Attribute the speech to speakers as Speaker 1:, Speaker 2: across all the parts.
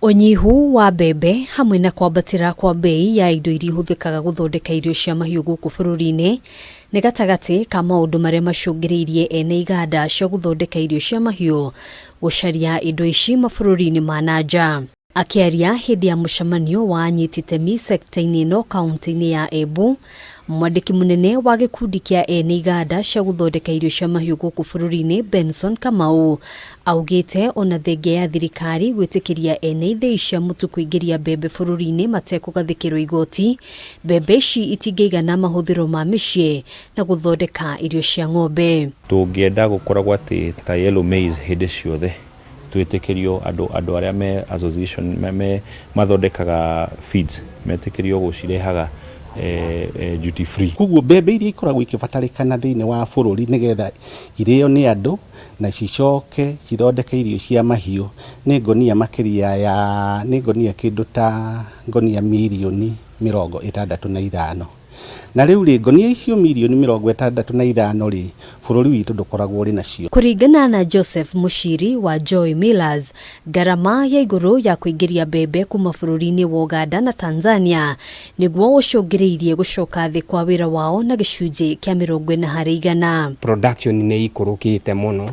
Speaker 1: Ũnyihu wa mbembe hamwe na kwambatĩra kwa mbei ya indo iria ihũthĩkaga gũthondeka irio cia mahiũ gũkũ bũrũri-inĩ nĩ gatagatĩ ka maũndũ marĩa macũngĩrĩirie ene iganda cia gũthondeka irio cia mahiũ gũcaria indo ici mabũrũri-inĩ ma na nja. Akĩaria hĩndĩ ya mũcemanio wa anyiti itemi sekta-inĩ ĩno kauntĩ-inĩ ya Embu, mwandĩki mũnene wa gĩkundi kĩa ene iganda cia gũthondeka irio cia mahiũ gũkũ bũrũri-inĩ Benson Kamau augĩte ona thengia ya thirikari gwĩtĩkĩria ene ithĩi cia mũtu kũingĩria mbembe bũrũri-inĩ matekũgathĩkĩrwo igoti, mbembe ici itingĩigana mahũthĩro ma mĩciĩ na gũthondeka irio cia ng'ombe.
Speaker 2: Tũngĩenda gũkoragwo atĩ ta yellow maize hĩndĩ ciothe twĩtĩkĩrio andũ andũ arĩa me association me mathondekaga feeds metĩkĩrio gũcirehaga duty free.
Speaker 3: Koguo mbembe iria ikoragwo ikĩbatarĩkana thĩinĩ wa bũrũri nĩgetha irĩo nĩ andũ na cicoke cithondeke irio cia mahiũ nĩ ngonia makĩria ya nĩ ngonia kĩndũ ta ngonia mirioni 65. Na rĩu rĩ, ngonia icio mirioni 65 rĩ, bũrũri witũ ndũkoragwo ũrĩ nacio.
Speaker 1: Kũringana na Joseph Mũciri wa Joy Millers, ngarama ya igũrũ ya kũingĩria mbembe kuma bũrũri-inĩ wa Ũganda na Tanzania nĩguo ũcũngĩrĩirie gũcoka thĩ kwa wĩra wao na gĩcunjĩ kĩa 40%.
Speaker 4: Production nĩ ikũrũkĩte mũno,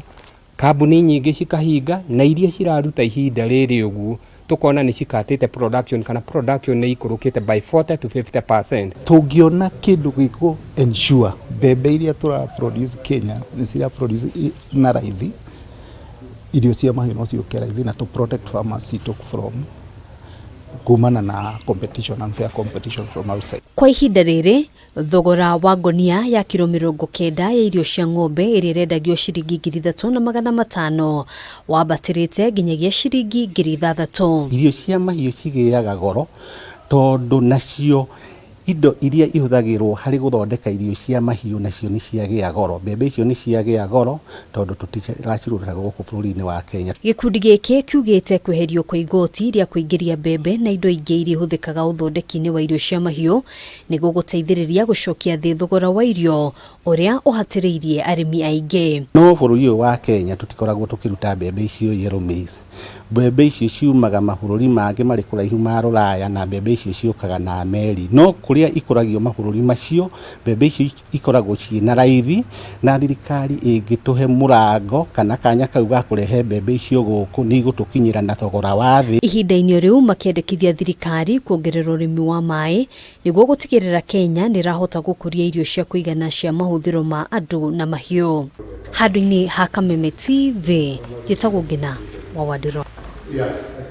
Speaker 4: kambuni nyingĩ cikahinga na iria ciraruta ihinda rĩrĩ ũguo tũkona nĩ cikatĩte production kana production nĩ ikũrũkĩte by 40 to 50%.
Speaker 5: Tũngĩona kĩndũ gĩkũ ensure mbembe iria tũra produce Kenya nĩ cira produce na raithi, irio cia mahiũ no ciũke raithi na tũ protect farmers citũ from kumana na competition, unfair competition from outside.
Speaker 1: Kwa ihinda rĩrĩ, thogora wa ngonia ya kiro 90 ya irio cia ng'ombe ĩrĩa ĩrendagio ciringi 3500 wambatĩrĩte nginyagia ciringi 6000.
Speaker 3: Irio cia mahiũ cigĩaga goro tondũ nacio indo iria ihũthagĩrwo harĩ gũthondeka irio cia mahiũ nacio nĩ ciagĩa goro. Mbembe icio nĩ ciagĩa goro tondũ tũtiracirutaga gũkũ bũrũri-inĩ wa Kenya.
Speaker 1: Gĩkundi gĩkĩ kiugĩte kweherio kwa igoti rĩa kũingĩria mbembe na indo ingĩ iria ihũthĩkaga ũthondeki-inĩ wa irio cia mahiũ nĩ gũgũteithĩrĩria gũcokia thĩ thogora wa irio ũrĩa ũhatĩrĩirie arĩmi aingĩ.
Speaker 3: No bũrũri ũyũ wa Kenya tũtikoragwo tũkĩruta mbembe icio yellow maize. Mbembe icio ciumaga mabũrũri mangĩ marĩ kũraihu ma rũraya na mbembe icio ciũkaga na meri. No kũrĩa ikũragio mabũrũri macio, mbembe icio ikoragwo ciĩna raithi na thirikari ĩngĩtũhe mũrango kana kanya kau ga kũrehe mbembe icio gũkũ nĩ igũtũkinyĩra na thogora wa thĩ.
Speaker 1: Ihinda-inĩ rĩu makĩendekithia thirikari kuongerera ũrĩmi wa maĩ nĩguo gũtigĩrĩra Kenya nĩ ĩrahota gũkũria irio cia kũigana cia mahũthĩro ma andũ na mahiũ. Handũ-inĩ ha Kameme TV, njĩtagwo Ngina wa Wandĩro.
Speaker 5: Yeah.